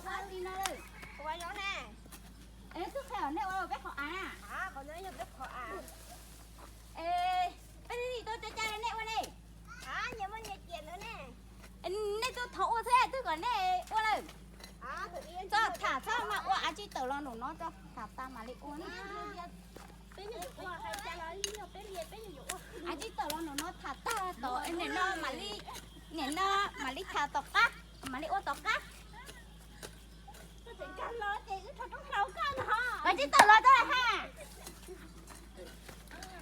Ua li no lawm. Ua zoo ne. Es twb qhia nej ua peb qhov av na. Es peb li tau cai cai nej ua ne. Nej tuaj thov ua xwb twb kom nej ua lawm. Txhob tham txhob mas ua, av tsis tawm los nraum no tso, tham tas mam li ua na. Av tsis tawm los nraum no tham tag tod, nim no mam li, nim no mam li tham tom qab, mam li ua tom qab. Av tsis tawm los tso ha.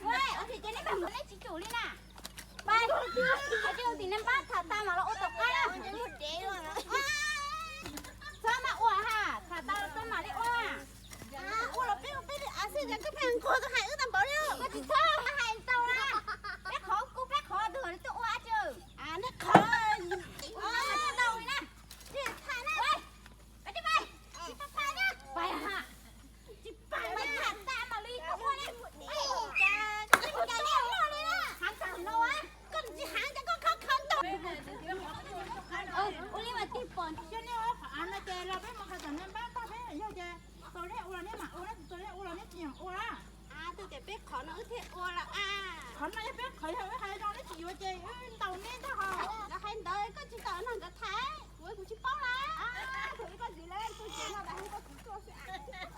Ua, ua ces nej pab mus nej tsis tsum li na. Pab, hais tias tim nej pab tham tas mam los ua tom qab na. Txhob mas ua ha, tham tas txhob mam li ua. Ua los peb ua peb li av xwb, koj pheej nquag koj hais wb tau npaum li. Koj tsis txhob hais tau na. Peb qhov kuj peb qhov, twg li tuaj ua tsi. Nej qhov tau li na. Tsis tham na. Pais, tsis pais na. Pais ha. Tsis pais, pais tham tas mam li tuaj ua ne. Heev tag no, koj tsis heev ces koj khov kho ntau. Ua li mas tig pom xyov nej ua qhov av no ces los peb mus qhov tom nej pab tau peb yog ces tau nej ua los nej mam ua, tsis tau nej ua los nej tsis yog ua. Twb tias peb qhov no wb thiaj ua los a. Qhov no yog peb qhov, yog wb hais zoo nej tsis yuav ces wb ntaus nej ntag ho. Los hais ntawd koj tsis tau no ntawd thaiv kuv, kuv tsis paub lawm. Thaum ub koj txiv lawv tus tsev no lawv hu koj txiv tuaj xwb.